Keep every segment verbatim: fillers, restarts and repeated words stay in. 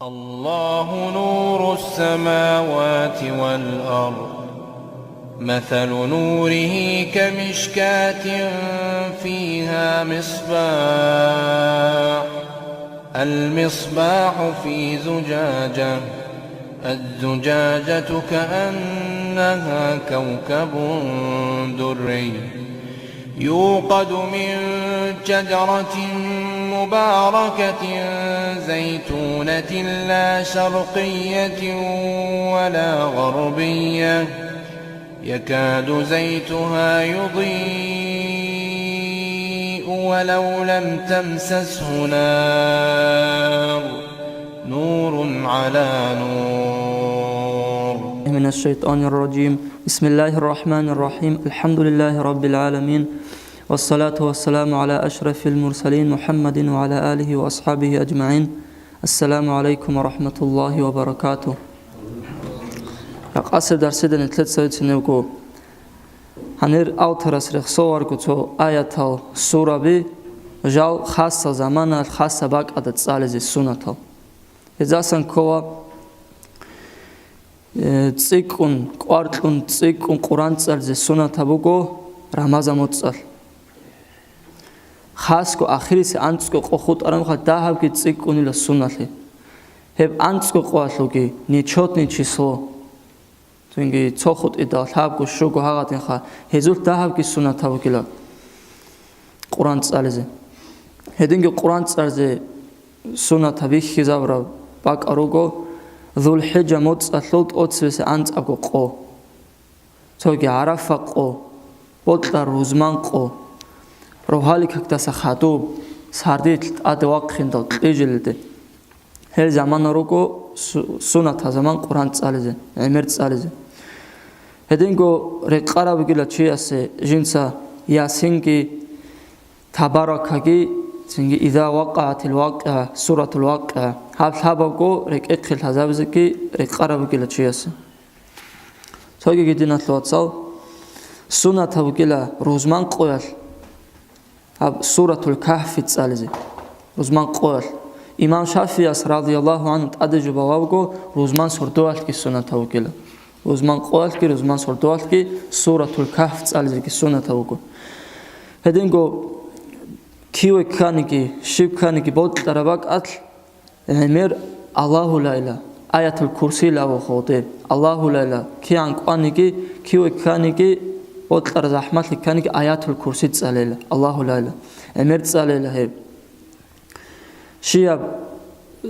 الله نور السماوات والأرض. مثل نوره كمشكاة فيها مصباح. المصباح في زجاجة. الزجاجة كأنها كوكب دري. يوقد من شجرة مباركة زيتونة لا شرقية ولا غربية يكاد زيتها يضيء ولو لم تمسسه نار نور على نور. من الشيطان الرجيم. بسم الله الرحمن الرحيم. الحمد لله رب العالمين. والصلاة والسلام على أشرف المرسلين محمد وعلى آله وأصحابه أجمعين. السلام عليكم ورحمة الله وبركاته. Ракъасе дарсида нилъеца вициневго, гьанир авторас рехсоларго цо аятал сураби жал хасса заманаялъ хасса бакӀалда цӀализе суннатал. Гьезасан ккола, э, цӀикӀкӀун, кӀваркьун цӀикӀкӀун Къуран цӀализе суннатаб буго Рамазан моцӀалъ. Хасго ахирисе анцӀго къо хутӀараб мехалъ дагьабги цӀикӀкӀунила сунналъе. Гьеб анцӀго къоялъулги нечётный число, цинги цо хутӀидал лъабго, щуго гьагъадинха, гьезулъ дагьабги суннатаб бугила Къуран цӀализе. Гьединги Къуран цӀализе суннатаб бихьизабураб бакӀал руго ЗулхӀижа моцӀалъул тӀоцебесеб анцӀабго къо. Цоги ГӀарафа къо, бокьараб рузман къо, рогьалил какдаса хадуб, сардилъ тӀаде вахъиндал кьижилелде. Гьел замана руго су-, суннатаб заман Къуран цӀализе, гӀемер цӀализе. Гьединго рекъараб бугила чиясе жинца Ясинги, Табаракаги, цинги Иза вакъагӀатил вакъигӀа, Суратул ВакъигӀа. Гьаб лъабабго рекӀехъе лъазабизеги рекъараб бугила чиясе. Цогиги, диналъул вацал, суннатаб бугила рузман къоялъ гьаб Суратул Кагьфи цӀализе. Рузман къоялъ. Имам ШафигӀияс, радияллагьу гӀангьу, тӀаде жубалавго, рузман сордоялъги суннатаб бугила. Рузман къоялъги, рузман сордоялъги Суратул Кагьф цӀализеги суннатаб буго. Гьединго киве кканиги, щиб кканиги бокьараб бакӀалъ, гӀемер Аллагьу ла илагьа, Аятул Курсил абухъ гъоде, Аллагьу ла илагьа, кигӀан кӀваниги, киве кканиги, бокьараб захӀмалъи кканиги Аятул Курси цӀалейла, Аллагьу ла илагьа, гӀемер цӀалейла гьеб. Щияб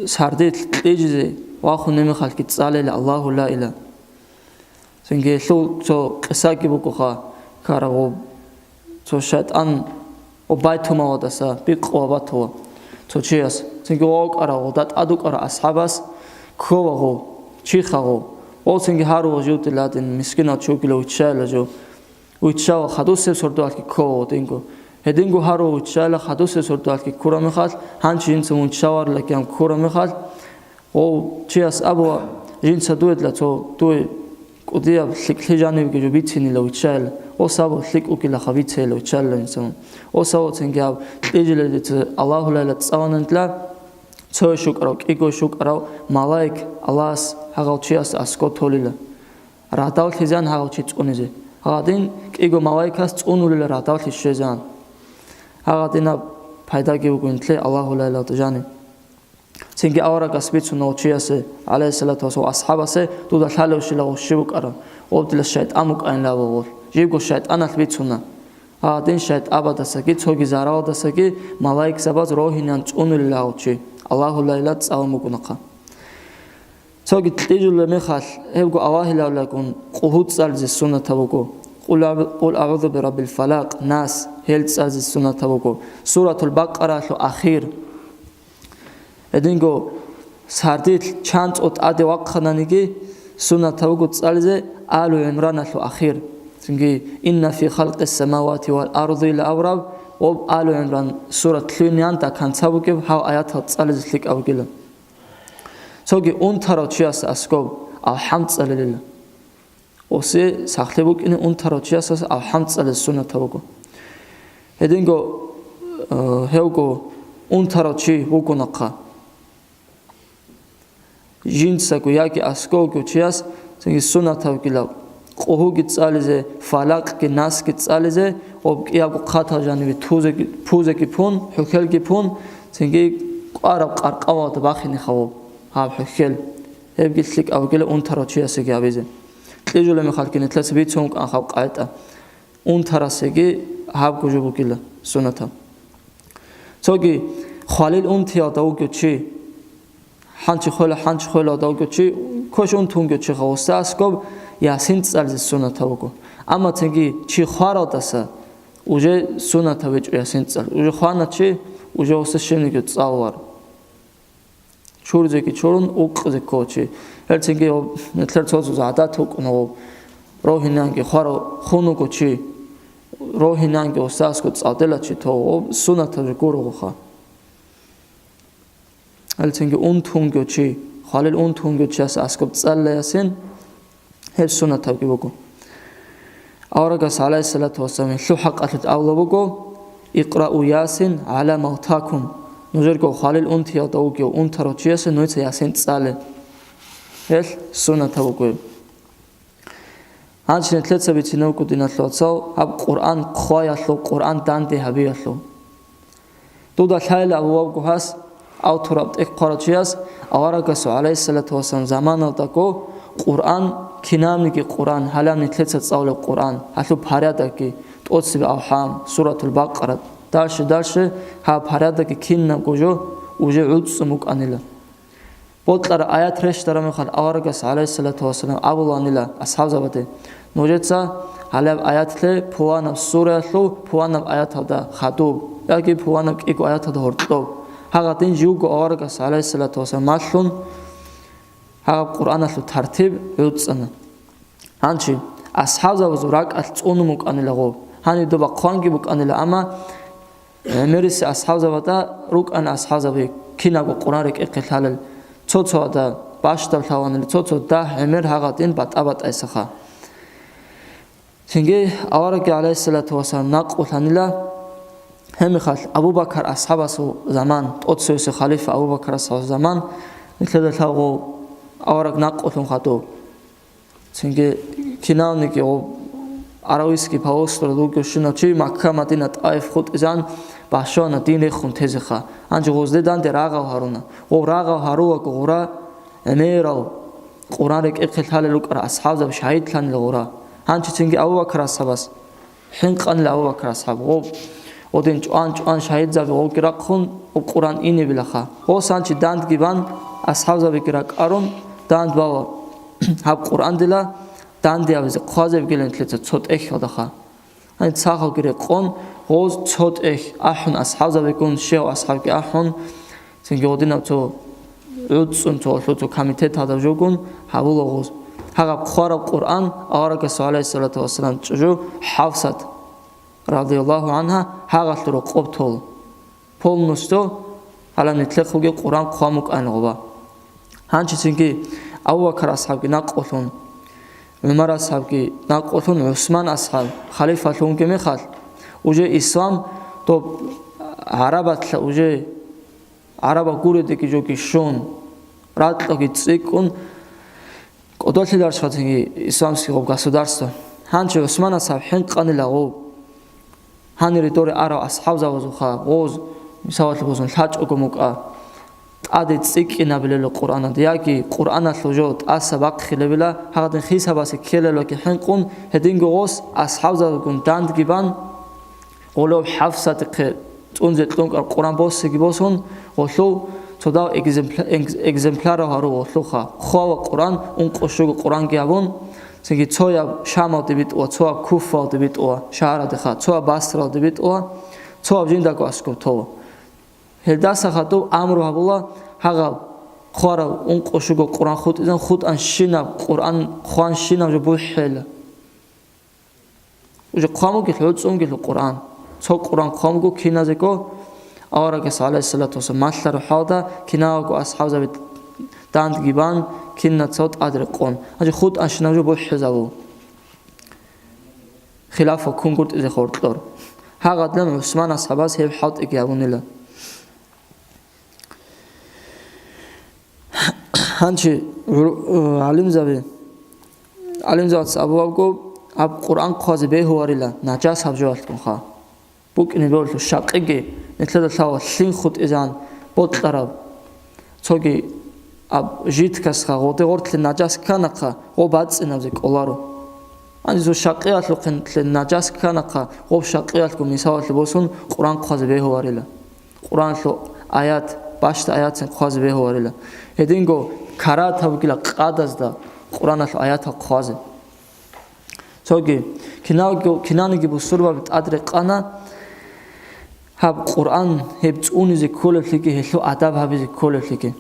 сардилъ кьижизе вахунеб мехалъги цӀалейла Аллагьу ла илагьа. Цинги гьелъул цо къисаги бугоха, ккараб гъоб. Цо шайтӀан гъоб байтумалдаса бикъула батула цо чияс. Цинги вукӀарав, гъолда тӀад вукӀарав асхӀабас ккола гъов, чиха гъов. Гъов цинги гьарулев жив дила гьадин, мискинав чи вугила, виччайила жив. Виччала хадусеб сордоялъги ккола гъодинго. Гьединго гьарулев виччайила хадусеб сордоялъги ккураб мехалъ, гьанже жинца виччаларила кигӀан ккураб мехалъ, Гъов чияс абула, жинца дуедла цо дуе кӀудияб лъикӀлъи жанивги жо бицинила виччайила, ос абу лъикӀ вукӀилаха бицейила виччалила инсан. Ос абу цинги гьаб кьижилел дица Аллагьу ла илагьа цӀалананила, цое щукӀарав, кӀиго щукӀарав малаик Аллагьас гьагъав чияс аскӀов толила. Радавлъизан гьагъав чи цӀунизе. Гьадин кӀиго малаикас цӀунулила радавлъи щвезан. Гьагъадинаб пайдаги буго нилъе Аллагьу ла илагьалда жаниб. Цинги аварагас бицуна гъов чиясе, гӀалайгьиссалату вассалам, асхӀабасе, дуда лъалевщила гъов щив вукӀарав, гъов дила шайтӀан вукӀанин абула гъолъ. Жибго шайтӀаналъ бицуна. Гьадин шайтӀабаздасаги цоги заралдасаги малаикзабаз рогьинан цӀунулила гьав чи, Аллагьу ла илагьа цӀалун бугонахъа. Цоги кьижулеб мехалъ, гьебго Аллагьилавлагун къулгьу цӀализе суннатаб буго. Къул агӀу-, Къул агӀузу бираббил фалакъ, Нас, гьел цӀализе суннатаб буго. Суратул Бакъаралъул ахир. Гьединго сардилъ чанцӀо тӀаде вахъананиги, суннатаб буго цӀализе Алу ГӀимраналъул ахир. Цинги, «Инна фи халкъис самавати вал арди» ила абураб, ва Алу ГӀимран сурат лъугьинегӀан до конца бугеб гьав аятал цӀализе лъикӀаб бугила. Цоги унтарав чияс аскӀоб АлхӀам цӀалилила. Осе сахлъи букӀине унтарав чиясас АлхӀам цӀализе суннатаб буго. Гьединго, э, гьевго унтарав чи вугонахъа. жинцаго яги аскӀовго чияс цинги суннатаб гила, къугьуги цӀализе, фалакъги, насги цӀализе, об кӀиябго хъатал жаниве тузеги, пузеги пун, хӀухьелги пун, цинги кӀвараб къаркъавалда бахинеха гьаб хӀухьел. Гьебги лъикӀаб бугила унтарав чиясеги гьабизе. Кьижулеб мехалъги нилъеца бицун кӀан хаб къайтӀа. Унтарасеги гьабго жо бугила суннатаб. Цоги хвалил унтиялда вугев чи, хӀанчи хвела, хӀанчи хвелалда вугев чи, квеш унтунгев чи гъавуса аскӀоб ясин цӀализе суннатаб буго. Амма цинги чи хваралдаса уже суннатаб гьечӀо ясин цӀал. Уже хвана чи, уже гъуса щибниги цӀалвар. Чурзеги чурун, укъизе ккола чи. Гьелцинги гьаб, нилъер цо-цо гӀадат букӀуна гьаб, рогьинанги хварав хун вуго чи, рогьинанги гъусасго цӀалдела чи то, гьаб суннатаб жо гурогъуха. Гьелцинги унтунгев чи, хвалил унтунгев чияс аскӀоб цӀалила ясин, гьеб суннатабги буго. Аварагас, гӀалайгьиссалату вассалам, гьелъул хӀакъалъулъ абула буго: «Икърау Ясин гӀала мавтакум». Нужерго хвалил унтиялда вугев унтарав чиясе нужеца ясин цӀале. Гьелъ суннатаб буго гьеб. Гьанже нилъеца бицине буго, диналъул вацал, гьаб Къуръан хъваялъул, Къуръан данде гьабиялъул. Дуда лъайла абулаго гьас, автораб тӀехь хъварав чияс, аварагасул, гӀалайгьиссалату вассалам, заманалдаго Къуръан, кинабниги Къуръан, гьалаб нилъеца цӀалулеб Къуръан, гьалъул порядокги, тӀоцебе Алхам, Суратул Бакъара, дальше-дальше гьаб порядокги кинабго жо уже гӀуцӀцӀун букӀанила. Бокьараб аят рещтараб мехалъ аварагас, гӀалайгьиссалату вассалам, абуланила асхӀабзабаде: «Нужеца гьалаб аятлъе пуланаб сураялъул пуланаб аяталда хадуб, яги пуланаб кӀиго аяталда гьоркьоб». Гьагъадин живго аварагас, гӀалайгьиссалату вассалам, малъун, гьаб Къуръаналъул тартиб гӀуцӀана. Гьанчи асхӀабзабазул ракӀалъ цӀунун букӀанила гъоб. Гьаниб доба хъванги букӀанила, амма гӀемериси асхӀабзабада рукӀана асхӀабзаби кинабго Къуръан рекӀехъе лъалел, цо-цода бащдаб лъаланила, цо-цо дагь гӀемер гьагъадин батӀа-батӀайсаха. Цинги аварагги, гӀалайгьиссалату вассалам, накъулъанила, гьеб мехалъ Абу Бакар асхӀабасул заман, тӀоцевесев халифа Абу Бакар асхӀабасул заман, нилъеда лъабго авараг накъулъун хадуб. Цинги кинавниги гъоб Аравийский полуостров ругевщинав чи Макка, Мадина, ТӀаиф хутӀизан бащана дин рехун тезеха. Гьанже гъозде данде рагъал гьаруна. Гъов рагъал гьарулаго гъура гӀемерал Къуръан рекӀехъе лъалел рукӀарал асхӀабзаби шагьидлъанила гъура. Гьанчи цинги Абу Бакар асхӀабас хӀинкъанила Абу Бакар асхӀаб. Гъоб гъодин чӀван-чӀван шагьидзаби гъовги рахъун, гъоб Къуръан инебилаха. Гъос гьанчи дандги бан, асхӀабзабиги ракӀарун, данд бала гьаб Къуръан дила данде гьабизе хъвазеб гилан нилъеца цо тӀехьалдаха. Гьаниб цагьалги рекъон, гъоз цо тӀехь ахӀун, асхӀабзабигун, щив асхӀабги ахӀун, цинги гъодинаб цо гӀуцӀцӀун, цо гьалъул цо комитет гьадаб жогун гьабула гъоз. Гьагъаб хъвараб Къуръан аварагасул, гӀалайгьиссалату вассалам, чӀужу ХӀафсат, радияллагьу гӀангьа, гьагъалъул рокъоб тола. Полностью гьалаб нилъехъ бугеб Къуръан хъван букӀана гъоба. Гьанчи цинги Абу Бакар асхӀабги накъулъун, ГӀумар асхӀабги накъулъун, ГӀусман асхӀаб халифалъун вугеб мехалъ, уже ислам доб гӀарабалъа уже, гӀарабал гуредаги жоги щун, ракьаги цӀикӀкӀун, кӀодолъидарищха цинги исламский гъоб государство. Гьанчи ГӀусман асхӀаб хӀинкъанила гъоб. Гьанире доре арав асхӀабзабазулха гъоз, мисалалъе босун, лъачӀого мукӀа, тӀаде цӀикӀкӀинабилеб Къуръаналда, яги Къуръаналъул жо тӀаса бахъилебила, гьагъадин хисабасе ккелелоги хӀинкъун, гьединго гъос асхӀабзабазгун дандги бан, гъолев ХӀафсатихъе цӀунзе кьункӀар Къуръан босиги босун, гъолъул цодав экземпля-, экз-, экземплярав гьару гъолъулха, хъвала Къуръан, ункъо-щуго Къуръанги гьабун, цинги цояб Шамалде битӀула, цояб Куфалде битӀула, шагьарадеха, цояб Басралде битӀула, цояб жиндаго аскӀоб тола. Гьелдаса хадуб амру гьабула, гьагъаб хъвараб ункъо-щуго Къуръан хутӀизан, хутӀанщинаб Къуръан, хъванщинаб жо бухӀела. Уже хъван бугелъул, гӀуцӀцӀун бугелъул Къуръан. Цо Къуръан хъван буго киназего, аварагас, гӀалайгьиссалату вассалам, малъараб хӀалда, кинаго асхӀабзаби дандги бан, кинацал тӀад рекъон. Гьанже хутӀанщинаб жо бухӀизабу. Хилафа ккунгутӀизе гьоркьор. Гьагъадлъун ГӀусман асхӀабас гьеб хӀалтӀиги гьабунила. Гьанчи гӀур-, э, гӀалимзаби, гӀалимзабаца абуабго, гьаб Къуръан хъвазе бегьуларила нажас гьаб жоялъгунха. БукӀине бегьулелъул щакъиги, нилъеда лъала лъим хутӀизан бокьараб цоги аб-, жидкасха, гъоде гъортлъи нажас кканахъа, гъо бацӀцӀинабзе кӀоларо. Гьанже цо щакъиялъухъе нажас кканахъа, гъоб щакъиялъго мисалалъе босун Къуръан хъвазе бегьуларила. Къуръаналъул аят, бащда аятцин хъвазе бегьуларила. Гьединго карагьат гьабугила къадазда Къуръаналъул аятал хъвазе. Цоги, киналго-, кинаниги бусурбаби тӀадрекъана гьаб Къуръан, гьеб цӀунизе кколеблъиги, гьелъул адаб гьабизе кколеблъиги.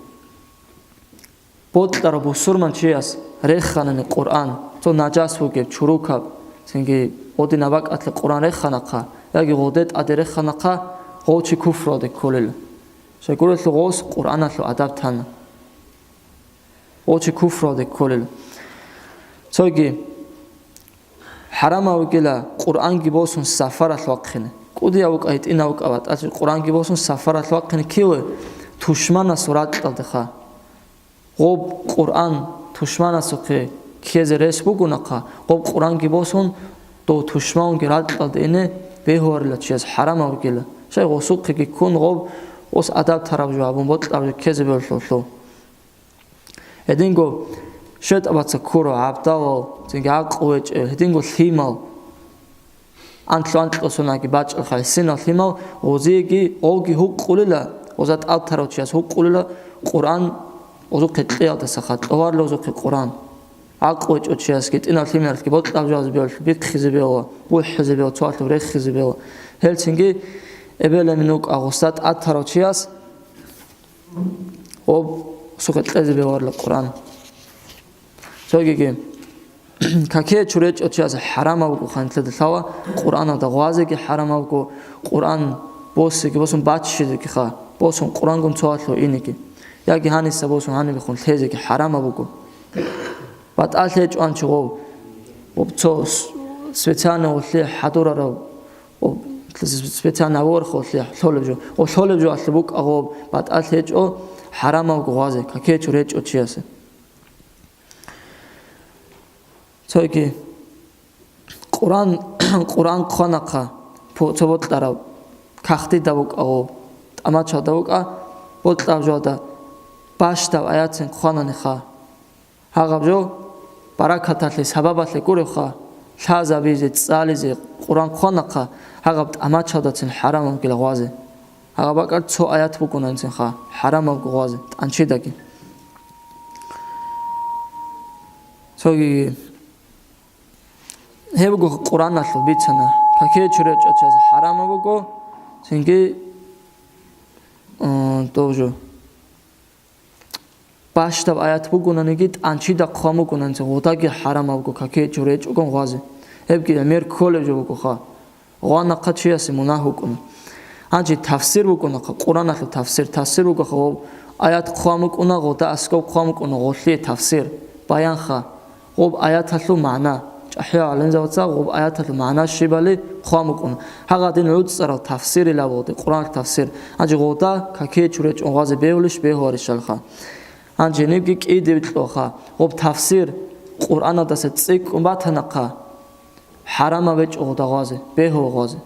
Бокьарав бусурманчияс реханани Къуръан, цо нажас вугеб, чурукаб, цинги гъодинаб бакӀалъе Къуръан реханахъа, яги гъоде тӀаде реханахъа, гъов чи куфруялде кколел. Щайгурелъул гъос Къуръаналъул адаб тана. Гъов чи куфруялде кколел. Цоги, хӀарамав вугила Къуръанги босун сафаралъ вахъине. КӀудияв вукӀа, гьитӀинав вукӀа, батӀалъи Къуръанги босун сафаралъ вахъине киве? Тушманасул ракьалдеха. Гъоб Къуръан тушманасухъе ккезе рес бугонахъа, гъоб Къуръанги босун, дов тушманги ракьалде ине бегьуарила чияс хӀарамав вугила. Шай гъосухъеги ккун гъоб, гъос адаб тараб жо абун бокьараб жо ккезе бегьулъулъул. Гьединго щветӀабаца ккурав гӀабдалал, цинги гӀакъу гьечӀев, гьединго лъимал, анлъу-анкьасунаги бачӀарха гьесинал лъимал, гъозиеги, гъовги гьукъулила, гъоза тӀад тарав чияс гьукъулила Къуръан гъозухъе кьеялдасаха, кьоварила гъозухъе Къуръан. ГӀакъу гьечӀев чиясги, гьитӀинав лъимералъги бокьараб жо беялъ бихъизе бегьула, бухӀизе бегьула, цоалъуб рехизе бегьула. Гьелцинги эбел-эмен вукӀа гъозда тӀад тарав чияс, гъоб сухъе кьезе бегьуарила Къуръан. Цогиги, какие чуречӀо чияс хӀарамав вуго ханлъеда лъала, Къуръаналда гъвазеги хӀарамав вуго, Къуръан босиги босун баччизегиха, босун Къуръангун цоалъув инеги, яги гьаниса босун гьанибехун лъезеги хӀарамав вуго. БатӀалъи гьечӀо анчи гъов, гъоб цо с-, специально гъолъие хӀадурарав, гъоб специально аварха гъолъие лъолеб жо. Гъо лъолеб жо алъуб букӀа гъоб, батӀалъи гьечӀо хӀарамавго гъвазе, какие чуречӀо чиясе. Цойги Къуран, Къуран хъванахъа, по-, цо бокьарав кагътида вукӀа гъоб, тӀамачалда вукӀа, бокьарав жода бащдаб аятцин хъвананиха. Гьагъаб жо баракаталъе, сабабалъе гуревха, лъазабизе, цӀализе Къуран хъванахъа, гьагъаб тӀамачалдацин хӀарамабгила гъвазе. Гьагъаб бакӀар цо аят букӀунанцинха, хӀарамабго гъвазе, тӀанчидаги. Цоги гьеб буго Къураналъул бицана, какие чуречӀо чияс хӀарамаб буго, цинги, м, дов жо. Бащдаб аят бугонаниги, тӀанчида хъван букӀунанцин гъодаги хӀарамабго какие чуречӀогон гъвазе. Гьебги гӀемер кколеб жо бугоха. Гъванахъа чиясе мунагь букӀуна. Гьанже тафсир букӀунахъа, Къураналъул тафсир. Тафсир бугоха, гъоб аят хъван букӀуна, гъода аскӀоб хъван букӀуна, гъолъие тафсир, баянха. Гъоб аяталъул магӀна, чӀахӀиял гӀалимзабаца гъоб аяталъул магӀна щибали хъван букӀун. Гьагъадин гӀуцӀарал тафсирилавалде, Къуръаналъул тафсир. Гьанже гъода какие чуречӀун гъвазе бегьулищ, бегьуарищалха. Гьанже гьенибги кӀиде вилълъоха, гъоб тафсир Къуръаналдаса цӀикӀкӀун батанахъа, хӀарамаб гьечӀо гъода гъвазе, бегьула гъвазе.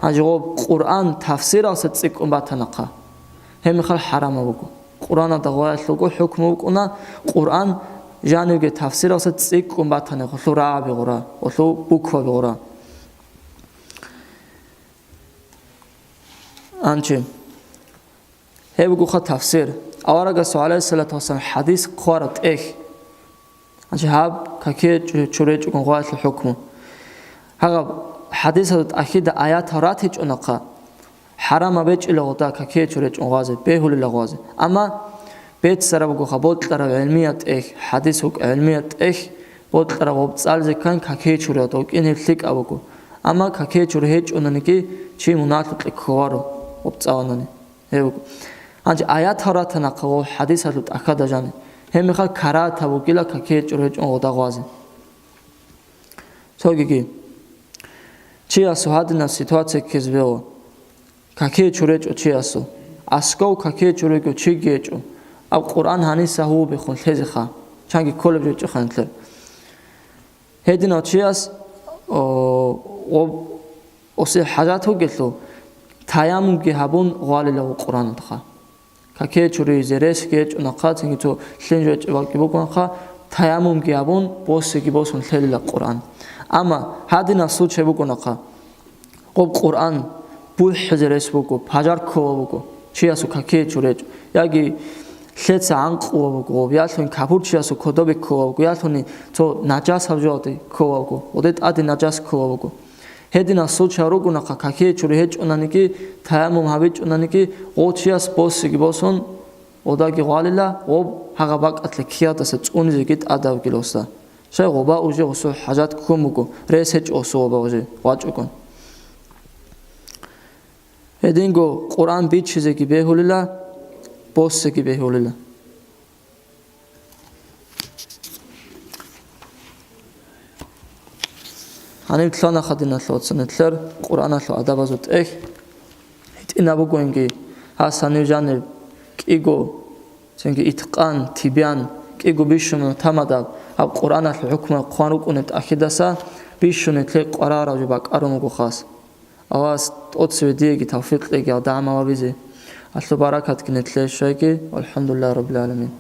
Гьанже гъоб Къуръан тафсиралса цӀикӀкӀун батанахъа, гьеб мехалъ хӀарамаб буго. Къуръаналда гъваялъулго хӀукму букӀуна, Къуръан жанивги тафсиралса цӀикӀкӀун батани, гъолъул рагӀаби гъура, гъолъул букваби гъура. Анчи. Гьеб бугоха тафсир. Аварагасул, гӀалайгьиссалату вассалам, хӀадис хъвараб тӀехь. Гьанже гьаб какие чу-, чуречӀогон гъваялъул хӀукму. Гьагъаб хӀадисалда тӀахьида аятал ратичӀунахъа, хӀарамаб гьечӀила гъода какие чуречӀун гъвазе, бегьулила гъвазе. Амма беццараб бугоха, бокьараб гӀилмияб тӀехь, хӀадис вукӀа гӀилмияб тӀехь, бокьараб гъоб цӀализе ккан какие чуриял, дов кӀин гьеб лъикӀаб буго. Амма какие чури гьечӀонаниги, чи мунагьалъукье кколаро гъоб цӀаланани. Гьеб буго. Гьанже аятал ратанахъа гъо хӀадисалъул тӀахьада жани. Гьеб мехалъ карагьатаб бугила какие чури гьечӀун гъода гъвазе. Цогиги. Чиясул гьадинаб ситуация ккезе бегьула. Какие чуречӀо чиясул. АскӀов какие чурего чиги гьечӀо. Аб Къуръан гьаниса гьувубехун лъезеха, чанги кколеб жо гьечӀоха нилъер. Гьединав чияс, о, гъоб, осе хӀажат вугелъул, таяммумги гьабун гъвалила гъо Къуръаналдаха. Каке чуризе ресги гьечӀунахъа, цинги цо лъен жо гьечӀеб бакӀги букӀунахъа, таяммумги гьабун, босиги босун лъелила Къуръан. Амма гьадинаб случай букӀунахъа, гъоб Къуръан бухӀизе рес буго, пажар ккола буго, чиясул каке чуречӀо, яги лъеца гӀанкъула буго, гъоб ялъун капурчиясул кодобе ккола буго, ялъуни цо наджасаб жоялде ккола буго, гъоде тӀаде наджас ккола буго. Гьединал случай ругонаха, какие чури гьечӀонаниги, таяммум гьабичӀонаниги, гъов чияс босиги босун, гъодаги гъвалила, гъоб гьагъа бакӀалъе киялдаса цӀунизеги тӀадабгилоса. Шай гъоба уже гъосул хӀажат ккун буго, рес гьечӀо гъосул гъоба уже вачӀугун. Гьединго Къуръан бичизеги бегьулила, босиги бегьулила. Гьаниб лъанаха, диналъул вацал, нилъер Къуръаналъул адабазул тӀехь. ГьитӀинаб бугоинги, гьас гьанив жаниб кӀиго, цинги иткъан, тибян, кӀиго бищун тамадаб, гьаб Къуръаналъул хӀукму хъван рукӀунеб тӀахьидаса бищун нилъее къварарав жо бакӀарун буго хас. Аллагьас тӀоцеве диеги тавфикъ кьеги гьалда гӀамал гьабизе. Алъул баракатги нилъее щвеги. ВалхӀамдулиллагьи раббил гӀаламин.